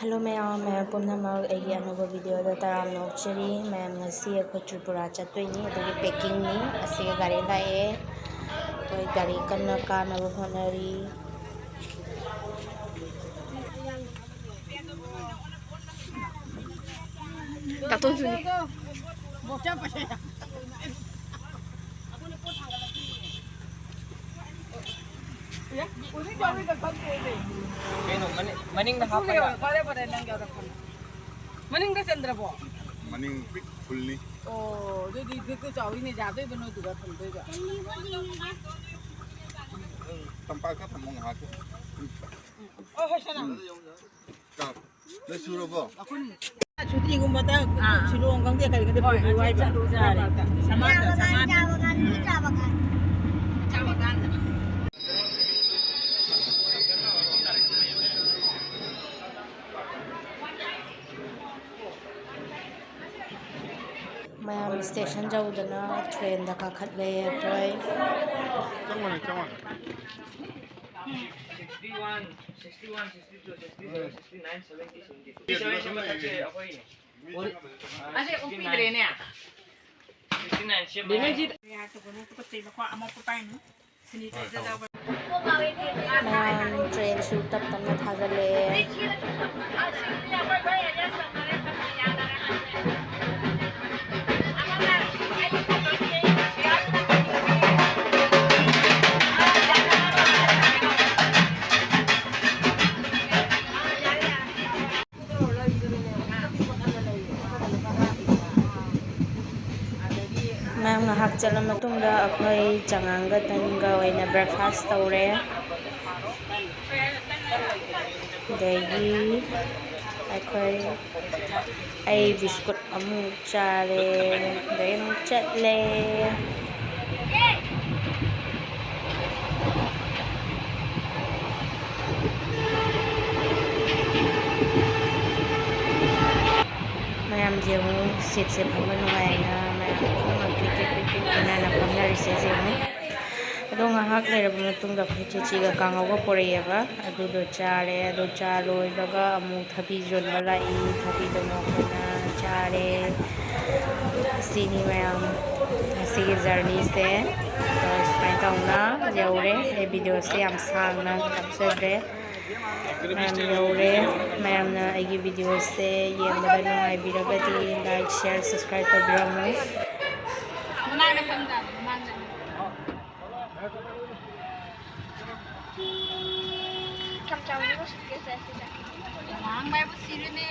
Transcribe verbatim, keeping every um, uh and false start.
Hello ꯃꯌꯥꯝ, ꯃꯌꯥꯝ ꯄꯨꯝꯅꯃꯛ ꯑꯩꯒꯤ ꯑꯅꯧꯕ ꯚꯤꯗꯤꯑꯣꯗ ꯇꯔꯥꯝꯅ ꯑꯣꯛꯆꯔꯤ꯫ ꯃꯌꯥꯝ, ꯉꯁꯤ ꯑꯩꯈꯣꯏ ꯇ꯭ꯔꯤꯄꯨꯔꯥ ꯆꯠꯇꯣꯏꯅꯤ, ꯑꯗꯨꯒꯤ ꯄꯦꯛꯀꯤꯡꯅꯤ꯫ ꯑꯁꯤꯒ ꯒꯥꯔꯤ ꯂꯥꯛꯑꯦ, ꯑꯩꯈꯣꯏ ꯒꯥꯔꯤ ꯀꯟꯅ ꯀꯥꯅꯕ ꯍꯣꯠꯅꯔꯤ꯫ ꯇꯥꯇꯣꯟꯁꯨꯅꯤ꯫ ꯀꯩꯅꯣ, ꯃꯅꯤꯡ-, ꯃꯅꯤꯡꯗ ꯍꯥꯞꯄꯒ꯫ ꯐꯔꯦ, ꯐꯔꯦ, ꯅꯪ ꯌꯥꯎꯔꯛꯄꯅꯤ꯫ ꯃꯅꯤꯡꯗ ꯆꯟꯗ꯭ꯔꯕꯣ? ꯃꯅꯤꯡ ꯄꯤꯛ ꯐꯨꯜꯅꯤ꯫ ꯑꯣ, ꯑꯗꯨꯗꯤ ꯕꯦꯛꯇꯨ ꯆꯥꯎꯋꯤꯅꯦ, ꯌꯥꯗꯣꯏꯕ ꯅꯣꯏꯗꯨꯒ ꯊꯝꯗꯣꯏꯕ? ꯇꯝꯄꯥꯛꯇ ꯊꯝꯃꯣ ꯉꯥꯏꯍꯥꯛꯀꯤ꯫ ꯑꯣ, ꯍꯣꯏ, ꯁꯅꯥ꯫ ꯎꯝ꯫ ꯀꯥ-, ꯂꯣꯏ ꯁꯨꯔꯕꯣ? ꯁꯨꯇꯤꯒꯨꯝꯕꯗ ꯑꯥ꯫ ꯁꯤꯂꯣꯡ ꯈꯪꯗꯦ, ꯀꯔꯤ ꯈꯪꯗꯦ, ꯍꯣꯏ, ꯄꯨꯕꯤꯌꯨ ꯑꯗꯨ ꯍꯥꯏꯕ꯫ ꯆꯠꯂꯨ ꯌꯥꯔꯦ꯫ ꯁꯃꯥꯟꯗ, ꯆꯥ ꯕꯒꯥꯟ, ꯁꯃꯥꯟꯗ꯫ ꯆꯥ ꯕꯒꯥꯟ, ꯆꯥ ꯕꯒꯥꯟ꯫ ꯃꯌꯥꯝ ꯁ꯭ꯇꯦꯁꯟ ꯌꯧꯗꯅ ꯇ꯭ꯔꯦꯟꯗ ꯀꯥꯈꯠꯂꯦ ꯑꯩꯈꯣꯏ꯫ ꯆꯪꯉꯣꯅꯦ, ꯆꯪꯉꯣꯅꯦ꯫ Sixty one, sixty one, sixty two, sixty seven, sixty nine, seventy, seventy two꯫ ꯑꯁꯤ ꯑꯣꯛꯄꯤꯗ꯭ꯔꯦꯅꯦ꯫ ꯕꯤꯅꯔꯖꯤꯠ꯫ ꯃꯌꯥꯝ ꯇ꯭ꯔꯦꯟꯁꯨ ꯇꯞ ꯇꯞꯅ ꯊꯥꯒꯠꯂꯛꯑꯦ꯫ ꯃꯌꯥꯝ ꯉꯥꯏꯍꯥꯛ ꯆꯠꯂ ꯃꯇꯨꯡꯗ ꯑꯩꯈꯣꯏ ꯆꯉꯥꯡꯒ ꯇꯟꯒ ꯑꯣꯏꯅ breakfast ꯇꯧꯔꯦ꯫ ꯑꯗꯒꯤ ꯑꯩꯈꯣꯏ, ꯑꯩ ꯕꯤꯁꯀꯨꯠ ꯑꯃꯨꯛ ꯆꯥꯔꯦ, ꯑꯗꯩ ꯑꯃꯨꯛ ꯆꯠꯂꯦ꯫ ꯃꯌꯥꯝꯁꯦ ꯑꯃꯨꯛ seatꯁꯦ ꯐꯝꯕ ꯅꯨꯡꯉꯥꯏꯅ ꯃꯌꯥꯝ ꯄꯨꯝꯅꯃꯛ ꯀ꯭ꯔꯤꯛ ꯀ꯭ꯔꯤꯛ ꯀ꯭ꯔꯤꯛ ꯀ꯭ꯔꯤꯛ ꯏꯟꯅꯅ ꯐꯝꯅꯔꯤꯁꯦ ꯌꯦꯡꯉꯨ꯫ ꯑꯗꯣ ꯉꯥꯏꯍꯥꯛ ꯂꯩꯔꯕ ꯃꯇꯨꯡꯗ ꯑꯩꯈꯣꯏ ꯈꯦꯆꯤꯒ ꯀꯥꯡꯍꯧꯒ ꯄꯨꯔꯛꯑꯦꯕ꯫ ꯑꯗꯨꯗꯣ ꯆꯥꯔꯦ꯫ ꯑꯗꯣ ꯆꯥ ꯂꯣꯏꯕꯒ ꯑꯃꯨꯛ ꯊꯕꯤ ꯌꯣꯟꯕ ꯂꯥꯛꯏ꯫ ꯊꯕꯤꯗꯣ ꯑꯃꯨꯛ ꯑꯩꯈꯣꯏꯅ ꯆꯥꯔꯦ꯫ ꯁꯤꯅꯤ ꯃꯌꯥꯝ ꯉꯁꯤꯒꯤ ꯖꯔꯅꯤꯁꯦ꯫ ꯑꯗꯣ ꯁꯨꯃꯥꯏꯅ ꯇꯧꯅ ꯌꯧꯔꯦ꯫ ꯑꯩ ꯚꯤꯗꯤꯑꯣꯁꯦ ꯌꯥꯝ ꯁꯥꯡꯅ ꯀꯥꯞꯆꯗ꯭ꯔꯦ꯫ ꯃꯌꯥꯝ ꯌꯧꯔꯦ꯫ ꯃꯌꯥꯝꯅ ꯑꯩꯒꯤ ꯚꯤꯗꯤꯑꯣꯁꯦ ꯌꯦꯡꯕꯗ ꯅꯨꯡꯉꯥꯏꯕꯤꯔꯒꯗꯤ like, share, subscribe ꯇꯧꯕꯤꯔꯝꯃꯨ꯫ ꯀꯌꯥꯝ ꯆꯥꯎꯔꯒꯦ ꯁꯨꯠꯀꯦꯁꯁꯦ ꯁꯤꯁꯦ? ꯋꯥꯡꯕ ꯍꯥꯏꯕꯨ ꯁꯤꯔꯦꯅꯦ꯫